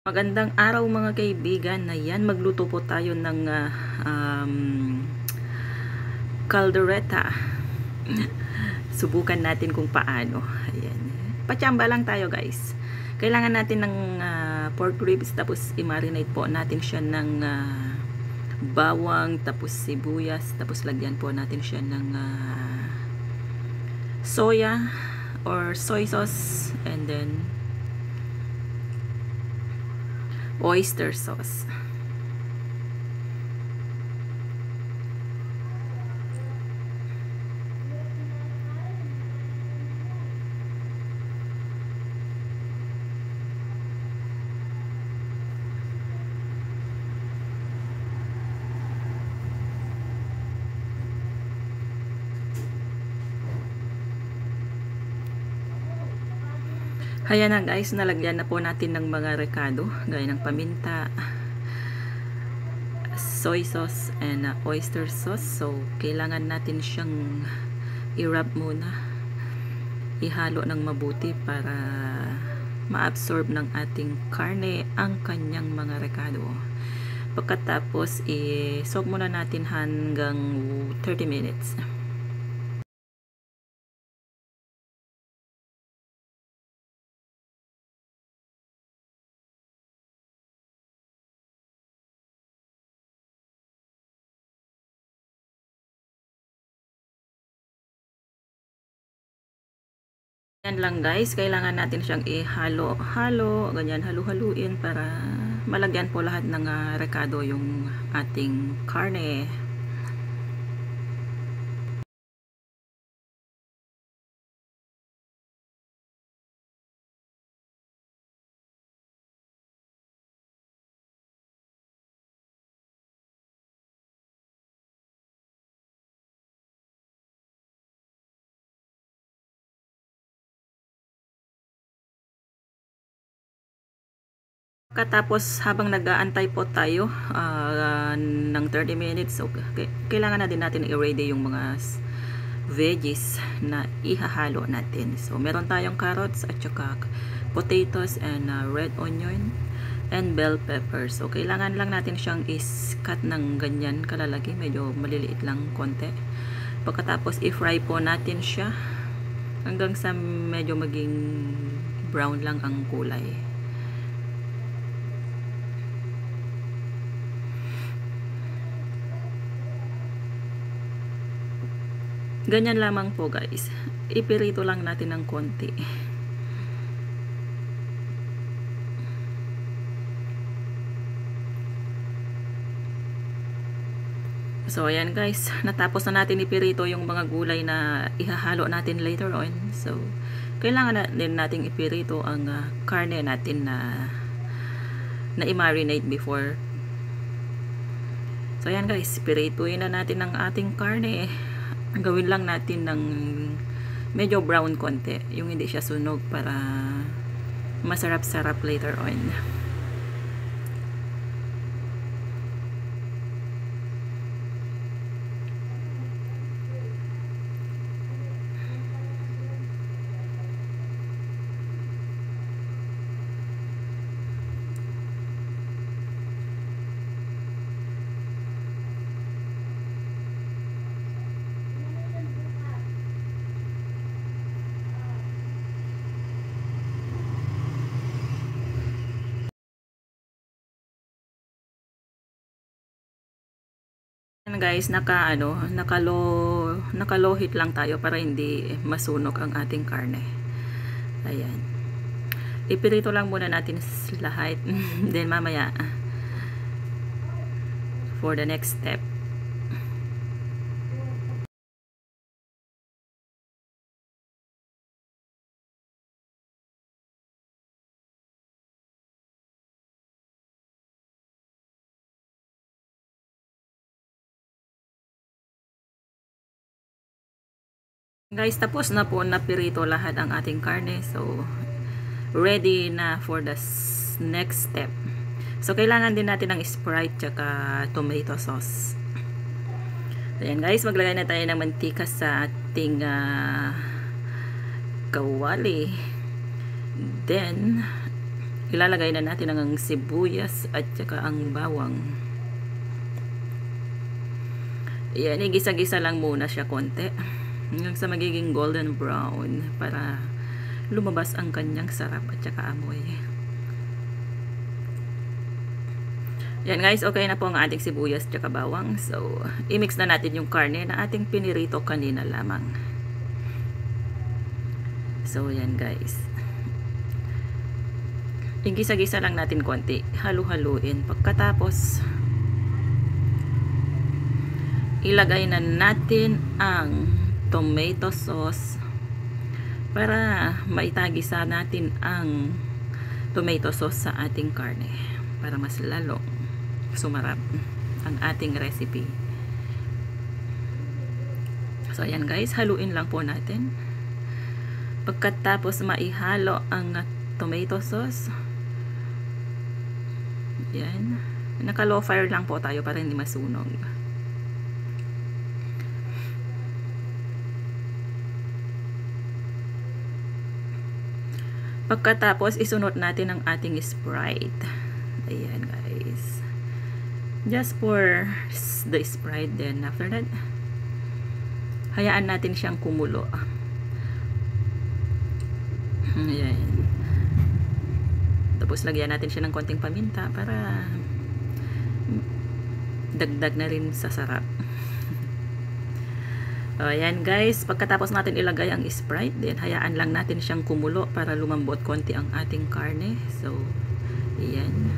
Magandang araw mga kaibigan. Ayan, magluto po tayo ng caldereta. Subukan natin kung paano. Ayan. Patsamba lang tayo guys. Kailangan natin ng pork ribs, tapos i-marinate po natin siya ng bawang, tapos sibuyas, tapos lagyan po natin siya ng soya or soy sauce, and then oyster sauce. Ayan na guys, nalagyan na po natin ng mga rekado, gaya ng paminta, soy sauce, and oyster sauce. So, kailangan natin siyang i-rub muna, ihalo ng mabuti para ma-absorb ng ating karne ang kanyang mga rekado. Pagkatapos, i-soak muna natin hanggang 30 minutes. Yan lang guys, kailangan natin siyang ihalo-halo, ganyan, halu-haluin para malagyan po lahat ng rekado yung ating karne. Katapos habang nag-aantay po tayo ng 30 minutes, okay, kailangan na din natin i-ready yung mga veggies na ihahalo natin. So, meron tayong carrots at saka potatoes and red onion and bell pepper. So, kailangan lang natin siyang is-cut ng ganyan kalalaki, medyo maliliit lang konti. Pagkatapos, i-fry po natin siya hanggang sa medyo maging brown lang ang kulay. Ganyan lamang po guys. Ipirito lang natin ng konti. So ayan guys, natapos na natin ipirito yung mga gulay na ihahalo natin later on. So kailangan na din nating ipirito ang karne natin na i-marinate before. So ayan guys, pirituin na natin ang ating karne. Gawin lang natin ng medyo brown konti, yung hindi siya sunog, para masarap-sarap later on. Guys, nakalohit lang tayo para hindi masunog ang ating karne. Ayan. Ipirito lang muna natin lahat. Then mamaya for the next step. Guys, tapos na po, napirito lahat ang ating karne. So, ready na for the next step. So, kailangan din natin ng Sprite tsaka tomato sauce. Ayan guys, maglagay na tayo ng mantika sa ating kawali. Then, ilalagay na natin ang sibuyas at saka ang bawang. Yan, igisa-gisa lang muna siya konti hanggang sa magiging golden brown para lumabas ang kanyang sarap at saka amoy. Yan guys, okay na po ang ating sibuyas at saka bawang. So, i-mix na natin yung karne na ating pinirito kanina lamang. So, yan guys. Igisa-gisa lang natin konti. Halu-haluin. Pagkatapos, ilagay na natin ang tomato sauce para maitagisa natin ang tomato sauce sa ating karne para mas lalong sumarap ang ating recipe. So ayan guys, haluin lang po natin. Pagkatapos maihalo ang tomato sauce, yan, naka low fire lang po tayo para hindi masunog. Pagkatapos, isunod natin ang ating Sprite. Ayan guys. Just for the Sprite, then after that, hayaan natin siyang kumulo. Ayan. Tapos, lagyan natin siya ng konting paminta para dagdag na rin sa sarap. So, ayan guys, pagkatapos natin ilagay ang Sprite, then hayaan lang natin siyang kumulo para lumambot konti ang ating karne. So, ayan.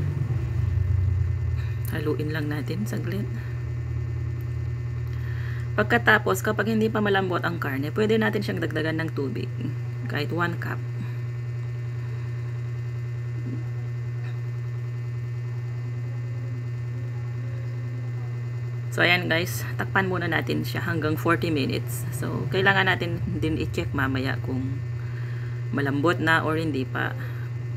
Haluin lang natin saglit. Pagkatapos, kapag hindi pa malambot ang karne, pwede natin siyang dagdagan ng tubig. Kahit 1 cup. So, ayan guys, takpan muna natin siya hanggang 40 minutes. So, kailangan natin din i-check mamaya kung malambot na or hindi pa.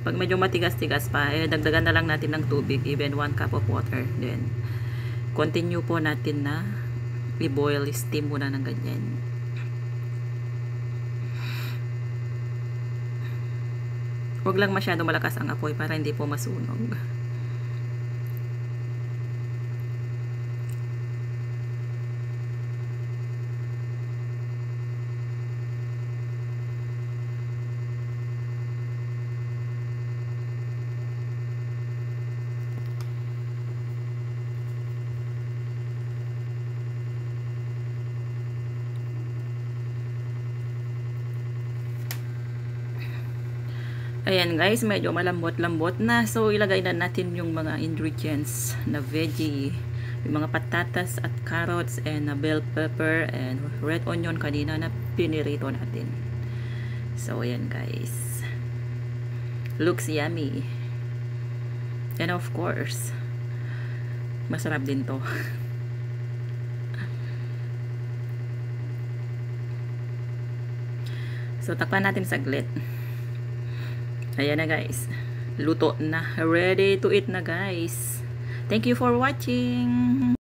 Pag medyo matigas-tigas pa, dagdagan na lang natin ng tubig, even 1 cup of water. Then, continue po natin na i-boil, steam muna ng ganyan. Huwag lang masyado malakas ang apoy para hindi po masunog. Ayan guys, medyo malambot-lambot na. So, ilagay na natin yung mga ingredients na veggie. Yung mga patatas at carrots and bell pepper and red onion kanina na pinirito natin. So, ayan guys. Looks yummy. And of course, masarap din to. So, takpan natin saglit. Ayan na guys. Luto na. Ready to eat na guys. Thank you for watching.